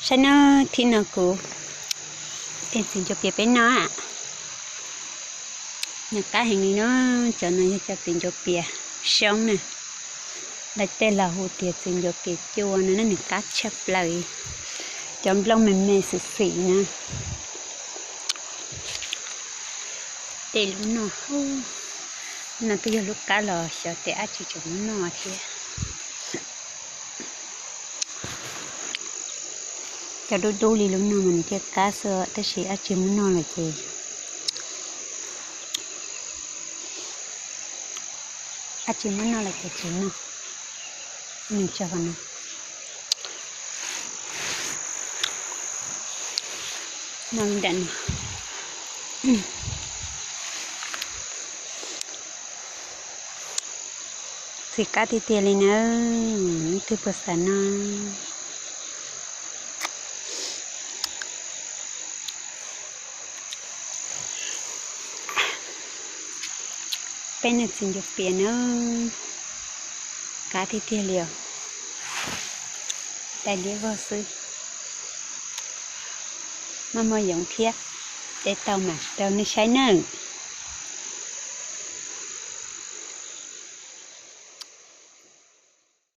Saib na, thib no kuv tej txiv ncuav pias peb noj. Nws qab heev li no. Cov no yog cov txiv ncuav pias soob na. Lawv tej laus hu tias txiv ncuav pias cua no na, nws qab tshaj plaws. Cov nplooj me me xim xim na. Tej lub no, no twb yog lub qab los xyov tes dab tsi tseem muab noj thiab. Cov dub dub li lub no mas nws thiaj qab xwb, tab sis dab tsi muab noj lawm ces, dab tsi muab noj lawm ces tsis noj. Nws tso qhov no, noj li ntawm no. Txiv qab tiag tiag li na, leej twg puas xav noj? Peb niag txiv ncuav pias na, qab tiag tiag li os. Dai liab vog xwb, maj muag yoov thiab. Dai tau mam rau nej saib nawb.